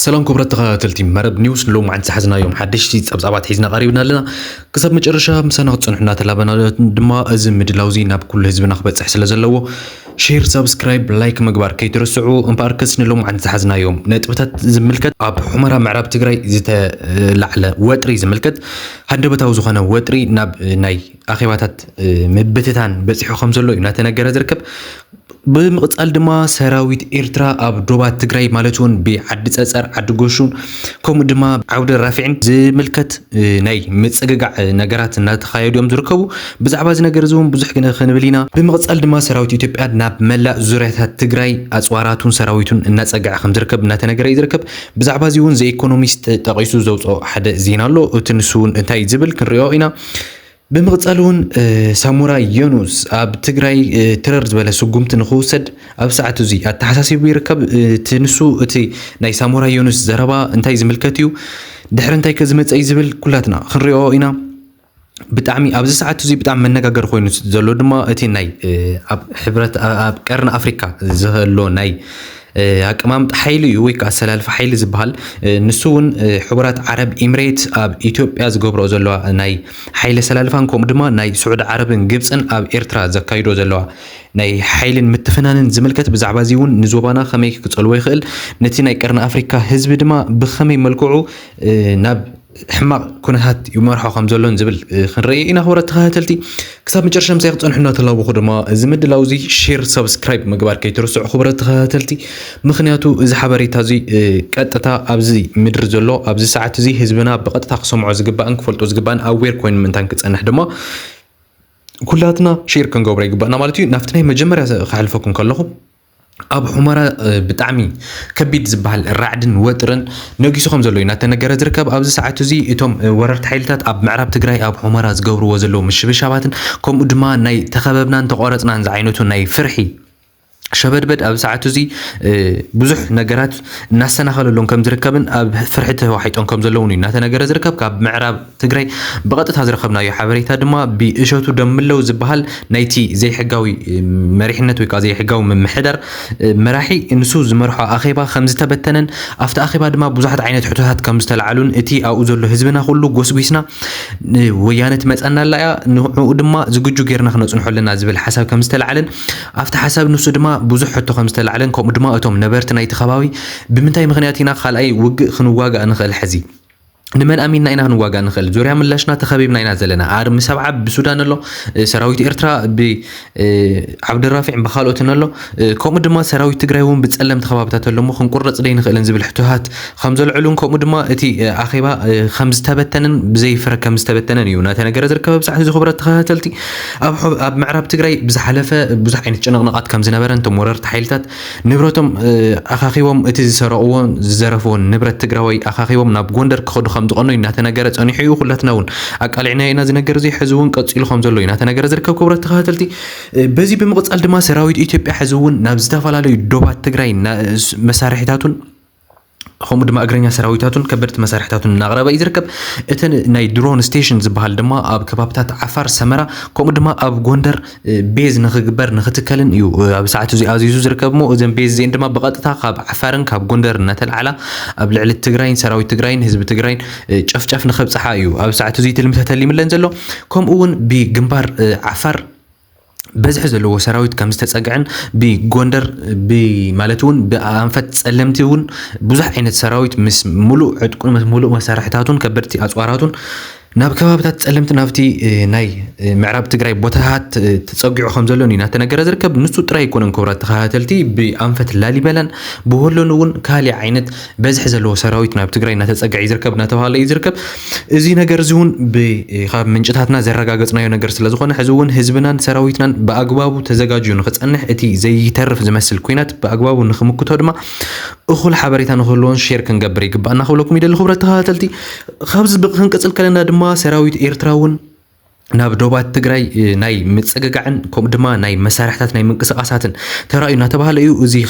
ሰላም ክቡራት ተኸታተልቲ መረብ ኒውስ፣ ሎማዓንቲ ዝሓዝናዮም ሓደሽቲ ጸብጻባት ሒዝና ቀሪብና ኣለና። ክሳብ መጨረሻ ምሳና ክትጸንሑ እናተላበና ድማ፣ እዚ ምድላው እዚ ናብ ኩሉ ህዝብና ክበጽሕ ስለ ዘለዎ፣ ሼር፣ ሳብስክራይብ፣ ላይክ ምግባር ከይትረስዑ። እምበኣርከስ ንሎማዓንቲ ዝሓዝናዮም ነጥብታት ዝምልከት፣ ኣብ ሑመራ ምዕራብ ትግራይ ዝተላዕለ ወጥሪ ዝምልከት፣ ሃንደበታዊ ዝኾነ ወጥሪ ናብ ናይ ኣኼባታት ምብትታን በጺሑ ከም ዘሎ እዩ እናተነገረ ዝርከብ። ብምቕጻል ድማ ሰራዊት ኤርትራ ኣብ ዶባት ትግራይ ማለት እውን ብዓዲ ጸጸር፣ ዓዲ ጎሹን ከምኡ ድማ ዓውደ ራፊዕን ዝምልከት ናይ ምጽግጋዕ ነገራት እናተኻየዱ እዮም ዝርከቡ። ብዛዕባ እዚ ነገር እዚ እውን ብዙሕ ግን ክንብል ኢና። ብምቕጻል ድማ ሰራዊት ኢትዮጵያ ናብ መላእ ዙርያታት ትግራይ ኣጽዋራቱን ሰራዊቱን እናጸግዐ ከም ዝርከብ እናተነገረ እዩ ዝርከብ። ብዛዕባ እዚ እውን ዘ ኢኮኖሚስት ጠቒሱ ዘውፅኦ ሓደ ዜና ኣሎ። እቲ ንሱ እውን እንታይ ዝብል ክንሪኦ ኢና። ብምቕጻል እውን ሳሙራ ዮኑስ ኣብ ትግራይ ትረር ዝበለ ስጉምቲ ንክውሰድ ኣብ ሰዓት እዚ ኣተሓሳሲቡ ይርከብ። እቲ ንሱ እቲ ናይ ሳሙራ ዮኑስ ዘረባ እንታይ ዝምልከት እዩ፣ ድሕሪ እንታይ ከ ዝመፀ እዩ ዝብል ኩላትና ክንሪኦ ኢና። ብጣዕሚ ኣብዚ ሰዓት እዚ ብጣዕሚ መነጋገሪ ኮይኑ ዘሎ ድማ እቲ ናይ ኣብ ሕብረት ኣብ ቀርኒ ኣፍሪካ ዘሎ ናይ ኣቀማምጣ ሓይሊ እዩ ወይ ከዓ ኣሰላልፋ ሓይሊ ዝበሃል። ንሱ እውን ሕቡራት ዓረብ ኢምሬት ኣብ ኢትዮጵያ ዝገብረኦ ዘለዋ ናይ ሓይሊ ኣሰላልፋን ከምኡ ድማ ናይ ስዑዲ ዓረብን ግብፅን ኣብ ኤርትራ ዘካይዶ ዘለዋ ናይ ሓይልን ምትፍናንን ዝምልከት፣ ብዛዕባ እዚ እውን ንዞባና ከመይ ክጸልዎ ይኽእል፣ ነቲ ናይ ቀርኒ ኣፍሪካ ህዝቢ ድማ ብኸመይ መልክዑ ናብ ሕማቕ ኩነታት ይመርሖ ከም ዘሎን ዝብል ክንርኢ ኢና። ክቡራት ተኸታተልቲ፣ ክሳብ መጨረሻ ምሳይ ክጸንሑ እናተላበኹ ድማ እዚ ምድላው እዚ ሼር፣ ሳብስክራይብ ምግባር ከይትርስዑ ክቡራት ተኸታተልቲ። ምኽንያቱ እዚ ሓበሬታ እዚ ቀጥታ ኣብዚ ምድሪ ዘሎ ኣብዚ ሰዓት እዚ ህዝብና ብቐጥታ ክሰምዖ ዝግባእን ክፈልጦ ዝግባእን ኣዌር ኮይኑ ምእንታን ክጸንሕ ድማ ኩላትና ሼር ክንገብሮ ይግባእና ማለት እዩ። ናብቲ ናይ መጀመርያ ክሕልፈኩም ከለኹ ኣብ ሑመራ ብጣዕሚ ከቢድ ዝበሃል ራዕድን ወጥርን ነጊሱ ከም ዘሎ እዩ እናተነገረ ዝርከብ። ኣብዚ ሰዓት እዚ እቶም ወረርቲ ሓይልታት ኣብ ምዕራብ ትግራይ ኣብ ሑመራ ዝገብርዎ ዘለዉ ምሽብሻባትን ከምኡ ድማ ናይ ተኸበብናን ተቆረፅናን ዝዓይነቱ ናይ ፍርሒ ሸበድበድ ኣብ ሰዓት እዚ ብዙሕ ነገራት እናሰናኸለሎም ከም ዝርከብን ኣብ ፍርሒ ተዋሒጦም ከም ዘለውን እዩ እናተነገረ ዝርከብ። ካብ ምዕራብ ትግራይ ብቐጥታ ዝረኸብናዮ ሓበሬታ ድማ ብእሸቱ ደምለው ዝበሃል ናይቲ ዘይሕጋዊ መሪሕነት ወይ ከዓ ዘይሕጋዊ ምምሕዳር መራሒ ንሱ ዝመርሖ ኣኼባ ከም ዝተበተነን ኣብቲ ኣኼባ ድማ ብዙሓት ዓይነት ሕቶታት ከም ዝተላዓሉን እቲ ኣብኡ ዘሎ ህዝብና ኩሉ ጎስጒስና ወያነ ትመፀና ኣላ እያ ንኡ ድማ ዝግጁ ጌርና ክነፅንሖ ኣለና ዝብል ሓሳብ ከም ዝተላዓለን ኣብቲ ሓሳብ ንሱ ድማ ብዙሕ ሕቶ ከም ዝተላዓለን ከምኡ ድማ እቶም ነበርቲ ናይቲ ከባቢ ብምንታይ ምክንያት ኢና ካልኣይ ውግእ ክንዋጋእ ንኽእል ሕዚ ንመን ኣሚንና ኢና ክንዋጋእ ንኽእል? ዙርያ ምላሽና ተኸቢብና ኢና ዘለና። ኣርሚ ሰብዓ ብሱዳን ኣሎ፣ ሰራዊት ኤርትራ ብዓብደራፊዕን ብኻልኦትን ኣሎ። ከምኡ ድማ ሰራዊት ትግራይ እውን ብጸለምቲ ከባብታት ኣሎ እሞ ክንቁረጽ ደይንኽእልን ዝብል ሕቶታት ከም ዘልዕሉን ከምኡ ድማ እቲ ኣኼባ ከም ዝተበተንን ብዘይ ፍረ ከም ዝተበተነን እዩ እናተነገረ ዝርከብ። ኣብ ሰዓት እዚ ክቡራት ተኸታተልቲ ኣብ ምዕራብ ትግራይ ብዝሓለፈ ብዙሕ ዓይነት ጭንቕንቓት ከም ዝነበረን እቶም ወረርቲ ሓይልታት ንብረቶም ኣኻኺቦም እቲ ዝሰረቕዎን ዝዘረፍዎን ንብረት ትግራዋይ ኣኻኺቦም ናብ ጎንደር ክኸዱ ከም ዝቐነዩ እናተነገረ ጸኒሑ እዩ። ኩላትና እውን ኣቃሊዕናዮ ኢና እዚ ነገር እዚ። ሕዚ እውን ቀጺሉ ከም ዘሎ እዩ እናተነገረ ዝርከብ። ክቡራት ተኸታተልቲ፣ በዚ ብምቕጻል ድማ ሰራዊት ኢትዮጵያ ሕዚ እውን ናብ ዝተፈላለዩ ዶባት ትግራይ መሳርሒታቱን ከምኡ ድማ እግረኛ ሰራዊታቱን ከበድቲ መሳርሕታቱን እናቕረበ እዩ ዝርከብ። እተን ናይ ድሮን ስቴሽን ዝበሃል ድማ ኣብ ከባብታት ዓፋር፣ ሰመራ ከምኡ ድማ ኣብ ጎንደር ቤዝ ንኽግበር ንኽትከልን እዩ ኣብ ሰዓት እዚ ኣዚዙ ዝርከብ እሞ እዘን ቤዝ እዚአን ድማ ብቐጥታ ካብ ዓፋርን ካብ ጎንደር እናተልዓላ ኣብ ልዕሊ ትግራይን ሰራዊት ትግራይን ህዝቢ ትግራይን ጨፍጨፍ ንኸብፅሓ እዩ ኣብ ሰዓት እዚ ትልሚ ተተሊምለን ዘሎ። ከምኡ እውን ብግንባር ዓፋር በዝሒ ዘለዎ ሰራዊት ከም ዝተፀግዐን ብጎንደር ማለት እውን ብኣንፈት ፀለምቲ እውን ብዙሕ ዓይነት ሰራዊት ምስ ሙሉእ ዕጥቁን ምስ ሙሉእ መሳርሕታቱን ከበድቲ ኣፅዋራቱን ናብ ከባብታት ፀለምቲ ናብቲ ናይ ምዕራብ ትግራይ ቦታታት ተፀጊዑ ከም ዘሎን እዩ እናተነገረ ዝርከብ። ንሱ ጥራይ ኣይኮነን ክቡራት ተኸታተልቲ፣ ብኣንፈት ላሊበላን ብወሎን እውን ካሊእ ዓይነት በዝሒ ዘለዎ ሰራዊት ናብ ትግራይ እናተፀግዐ እዩ ዝርከብ እናተባሃለ እዩ ዝርከብ። እዚ ነገር እዚ እውን ካብ ምንጭታትና ዘረጋገፅናዮ ነገር ስለ ዝኾነ ሕዚ እውን ህዝብናን ሰራዊትናን ብኣግባቡ ተዘጋጅዩ ንክፀንሕ እቲ ዘይተርፍ ዝመስል ኩናት ብኣግባቡ ንክምክቶ ድማ እኹል ሓበሬታ ንክህልዎን ሼር ክንገብር ይግባእና ክብለኩም ይደሊ ክቡራት ተኸታተልቲ። ካብዚ ክንቅፅል ከለና ድማ ሰራዊት ኤርትራ እውን ናብ ዶባት ትግራይ ናይ ምፅግጋዕን ከምኡ ድማ ናይ መሳርሕታት ናይ ምንቅስቃሳትን ተራእዩ እናተባሃለ እዩ።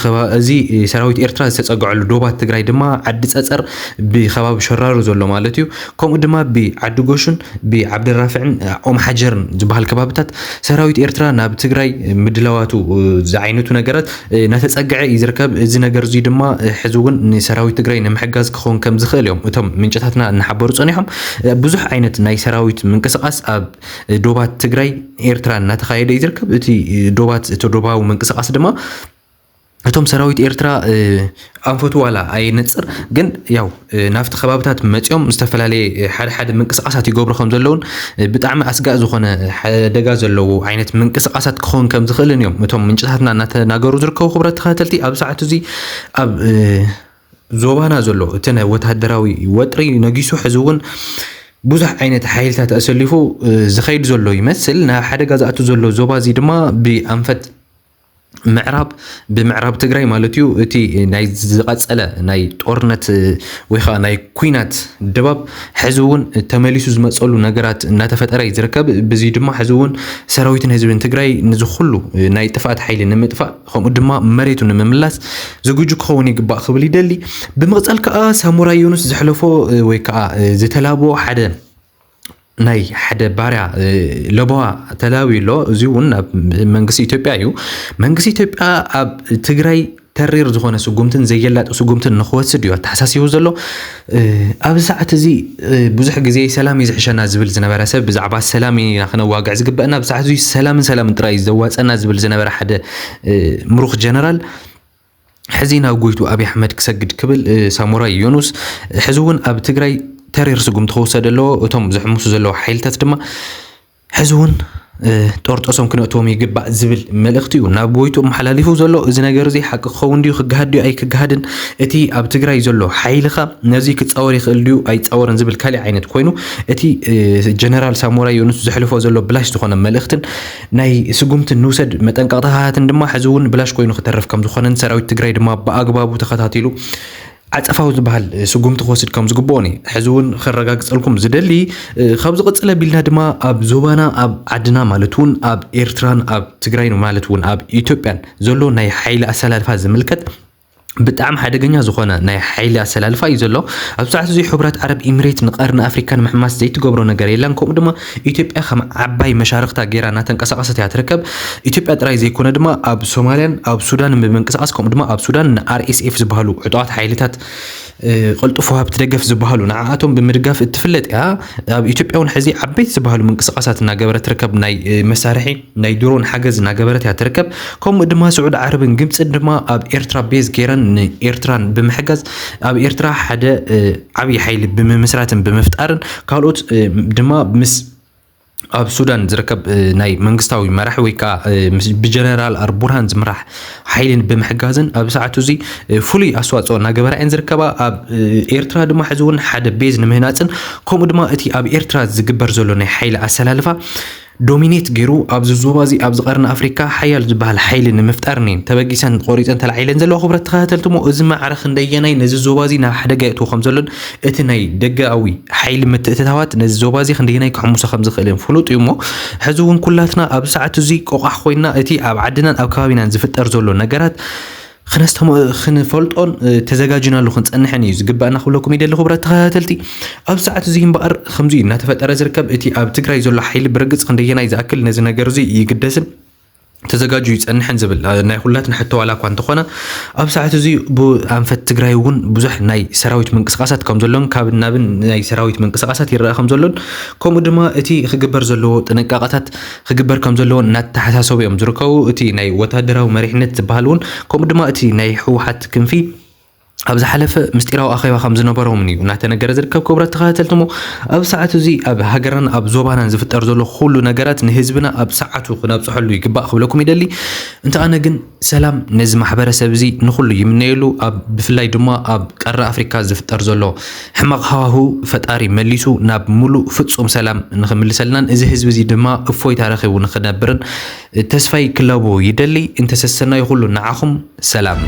እዚ ሰራዊት ኤርትራ ዝተፀግዐሉ ዶባት ትግራይ ድማ ዓዲ ፀፀር ብከባቢ ሸራሮ ዘሎ ማለት እዩ፣ ከምኡ ድማ ብዓዲ ጎሹን ብዓብደራፍዕን ኦም ሓጀርን ዝበሃል ከባብታት ሰራዊት ኤርትራ ናብ ትግራይ ምድላዋቱ ዝዓይነቱ ነገራት እናተፀግዐ እዩ ዝርከብ። እዚ ነገር እዚ ድማ ሕዚ እውን ንሰራዊት ትግራይ ንምሕጋዝ ክኸውን ከም ዝኽእል እዮም እቶም ምንጭታትና እናሓበሩ ፀኒሖም። ብዙሕ ዓይነት ናይ ሰራዊት ምንቅስቃስ ኣብ ዶባት ትግራይ ኤርትራ እናተኻየደ እዩ ዝርከብ። እቲ ዶባት እቲ ዶባዊ ምንቅስቃስ ድማ እቶም ሰራዊት ኤርትራ ኣንፈቱ ዋላ ኣይነፅር፣ ግን ያው ናብቲ ከባብታት መፂኦም ዝተፈላለየ ሓደ ሓደ ምንቅስቃሳት ይገብሩ ከም ዘለውን ብጣዕሚ ኣስጋእ ዝኾነ ሓደጋ ዘለዎ ዓይነት ምንቅስቃሳት ክኸውን ከም ዝኽእልን እዮም እቶም ምንጭታትና እናተናገሩ ዝርከቡ። ክብረት ተኸታተልቲ፣ ኣብ ሰዓት እዚ ኣብ ዞባና ዘሎ እቲ ናይ ወታደራዊ ወጥሪ ነጊሱ ሕዚ እውን ብዙሕ ዓይነት ሓይልታት ኣሰሊፉ ዝኸይድ ዘሎ ይመስል። ናብ ሓደጋ ዝኣቱ ዘሎ ዞባ እዚ ድማ ብኣንፈት ምዕራብ፣ ብምዕራብ ትግራይ ማለት እዩ። እቲ ናይ ዝቐፀለ ናይ ጦርነት ወይ ከዓ ናይ ኩናት ድባብ ሕዚ እውን ተመሊሱ ዝመፀሉ ነገራት እናተፈጠረ እዩ ዝርከብ። ብዚ ድማ ሕዚ እውን ሰራዊትን ህዝብን ትግራይ ንዚ ኩሉ ናይ ጥፍኣት ሓይሊ ንምጥፋእ ከምኡ ድማ መሬቱ ንምምላስ ዝግጁ ክኸውን ይግባእ ክብል ይደሊ። ብምቕፃል ከዓ ሳሙራ ዮኑስ ዘሕለፎ ወይ ከዓ ዝተላቦ ሓደ ናይ ሓደ ባርያ ለበዋ ተላብዩ ኣሎ። እዚ እውን ኣብ መንግስቲ ኢትዮጵያ እዩ። መንግስቲ ኢትዮጵያ ኣብ ትግራይ ተሪር ዝኾነ ስጉምትን ዘየላጥ ስጉምትን ንክወስድ እዩ ኣተሓሳሲቡ ዘሎ። ኣብዚ ሰዓት እዚ ብዙሕ ግዜ ሰላም እዩ ዝሕሸና ዝብል ዝነበረ ሰብ ብዛዕባ ሰላም ኢና ክነዋግዕ ዝግበአና፣ ኣብዚ ሰዓት እዚ ሰላምን ሰላምን ጥራይ እዩ ዘዋፀና ዝብል ዝነበረ ሓደ ምሩኽ ጀነራል ሕዚ ናብ ጎይቱ ኣብይ ኣሕመድ ክሰግድ ክብል ሳሞራይ ዮኑስ ሕዚ እውን ኣብ ትግራይ ተሪር ስጉምቲ ክውሰድ ኣለዎ። እቶም ዝሕምሱ ዘለዉ ሓይልታት ድማ ሕዚ እውን ጦርጦሶም ክነእትዎም ይግባእ ዝብል መልእኽቲ እዩ ናብ ጎይቱ መሓላሊፉ ዘሎ። እዚ ነገር እዚ ሓቂ ክኸውን ድዩ ክገሃድ ድዩ ኣይክገሃድን፣ እቲ ኣብ ትግራይ ዘሎ ሓይልኻ ነዚ ክፃወር ይኽእል ድዩ ኣይፃወርን ዝብል ካሊእ ዓይነት ኮይኑ፣ እቲ ጀነራል ሳሞራይ ዮኑስ ዘሕልፎ ዘሎ ብላሽ ዝኾነ መልእኽትን ናይ ስጉምቲ ንውሰድ መጠንቀቕታትን ድማ ሕዚ እውን ብላሽ ኮይኑ ክተርፍ ከም ዝኾነን ሰራዊት ትግራይ ድማ ብኣግባቡ ተኸታቲሉ ዓጸፋዊ ዝበሃል ስጉምቲ ክወስድ ከም ዝግብኦን እዩ ሕዚ እውን ከረጋግፀልኩም ዝደሊ። ካብ ዝቕፅል ኣቢልና ድማ ኣብ ዞባና ኣብ ዓድና ማለት እውን ኣብ ኤርትራን ኣብ ትግራይን ማለት እውን ኣብ ኢትዮጵያን ዘሎ ናይ ሓይሊ ኣሰላልፋ ዝምልከት ብጣዕሚ ሓደገኛ ዝኾነ ናይ ሓይሊ ኣሰላልፋ እዩ ዘሎ። ኣብ ሰዓት እዚ ሕቡራት ዓረብ ኢሚሬት ንቀርኒ ኣፍሪካ ንምሕማስ ዘይትገብሮ ነገር የላን። ከምኡ ድማ ኢትዮጵያ ከም ዓባይ መሻርክታ ገይራ እናተንቀሳቀሰት እያ ትርከብ። ኢትዮጵያ ጥራይ ዘይኮነ ድማ ኣብ ሶማልያን ኣብ ሱዳን ብምንቅስቃስ ከምኡ ድማ ኣብ ሱዳን ን ኣር ኤስ ኤፍ ዝበሃሉ ዕጡቃት ሓይልታት ቅልጡፍ ወሃብቲ ደገፍ ዝበሃሉ ንዓኣቶም ብምድጋፍ እትፍለጥ እያ። ኣብ ኢትዮጵያ እውን ሕዚ ዓበይቲ ዝበሃሉ ምንቅስቃሳት እናገበረት ትርከብ። ናይ መሳርሒ ናይ ድሮን ሓገዝ እናገበረት እያ ትርከብ። ከምኡ ድማ ስዑድ ዓረብን ግብፅን ድማ ኣብ ኤርትራ ቤዝ ገይረን ንኤርትራን ብምሕጋዝ ኣብ ኤርትራ ሓደ ዓብዪ ሓይሊ ብምምስራትን ብምፍጣርን ካልኦት ድማ ምስ ኣብ ሱዳን ዝርከብ ናይ መንግስታዊ መራሒ ወይ ከዓ ብጀነራል ኣልቡርሃን ዝምራሕ ሓይልን ብምሕጋዝን ኣብ ሰዓቱ እዚ ፍሉይ ኣስተዋፅኦ እናገበራ እየን ዝርከባ። ኣብ ኤርትራ ድማ ሕዚ እውን ሓደ ቤዝ ንምህናፅን ከምኡ ድማ እቲ ኣብ ኤርትራ ዝግበር ዘሎ ናይ ሓይሊ ኣሰላልፋ ዶሚኔት ገይሩ ኣብዚ ዞባ እዚ ኣብዚ ቀርኒ ኣፍሪካ ሓያል ዝበሃል ሓይሊ ንምፍጣር እየን ተበጊሰን ቆሪፀን ተላዒለን ዘለዋ። ክብረት ተኸታተልቲ እሞ እዚ ማዕረ ክንደየናይ ነዚ ዞባ እዚ ናብ ሓደጋ የእትዎ ከም ዘሎን እቲ ናይ ደገኣዊ ሓይሊ ምትእትታዋት ነዚ ዞባ እዚ ክንደየናይ ክሕምሶ ከም ዝኽእል እዮም ፍሉጥ እዩ። እሞ ሕዚ እውን ኩላትና ኣብ ሰዓት እዚ ቆቋሕ ኮይና እቲ ኣብ ዓድናን ኣብ ከባቢናን ዝፍጠር ዘሎ ነገራት ክነስተማ- ክንፈልጦን ተዘጋጅናሉ ክንፀንሐን እዩ ዝግባእና ክብለኩም ይደሊ። ክቡራት ተኸታተልቲ፣ ኣብ ሰዓት እዚ እምበኣር ከምዚ እዩ እናተፈጠረ ዝርከብ። እቲ ኣብ ትግራይ ዘሎ ሓይሊ ብርግፅ ክንደየናይ ዝኣክል ነዚ ነገር እዚ ይግደስን ተዘጋጁ ይፀንሕን ዝብል ናይ ኩላትና ሕቶ ዋላ እኳ እንተኾነ፣ ኣብ ሰዓት እዚ ብኣንፈት ትግራይ እውን ብዙሕ ናይ ሰራዊት ምንቅስቃሳት ከም ዘሎን ካብ ናብን ናይ ሰራዊት ምንቅስቃሳት ይረአ ከም ዘሎን ከምኡ ድማ እቲ ክግበር ዘለዎ ጥንቃቐታት ክግበር ከም ዘለዎን እናተሓሳሰቡ እዮም ዝርከቡ። እቲ ናይ ወታደራዊ መሪሕነት ዝበሃል እውን ከምኡ ድማ እቲ ናይ ህወሓት ክንፊ ኣብ ዝሓለፈ ምስጢራዊ ኣኼባ ከም ዝነበሮምን እዩ እናተነገረ ዝርከብ። ክቡራት ተኸታተልቲ እሞ ኣብ ሰዓት እዚ ኣብ ሃገርናን ኣብ ዞባናን ዝፍጠር ዘሎ ኩሉ ነገራት ንህዝብና ኣብ ሰዓቱ ክነብፅሐሉ ይግባእ ክብለኩም ይደሊ። እንተ ኣነ ግን ሰላም ነዚ ማሕበረሰብ እዚ ንኩሉ ይምነየሉ። ኣብ ብፍላይ ድማ ኣብ ቀረ ኣፍሪካ ዝፍጠር ዘሎ ሕማቕ ሃዋሁ ፈጣሪ መሊሱ ናብ ሙሉእ ፍፁም ሰላም ንክምልሰልናን እዚ ህዝቢ እዚ ድማ እፎይታ ረኺቡ ንክነብርን ተስፋይ ክላቦ ይደሊ። እንተሰሰናዩ ኩሉ ንዓኹም ሰላም።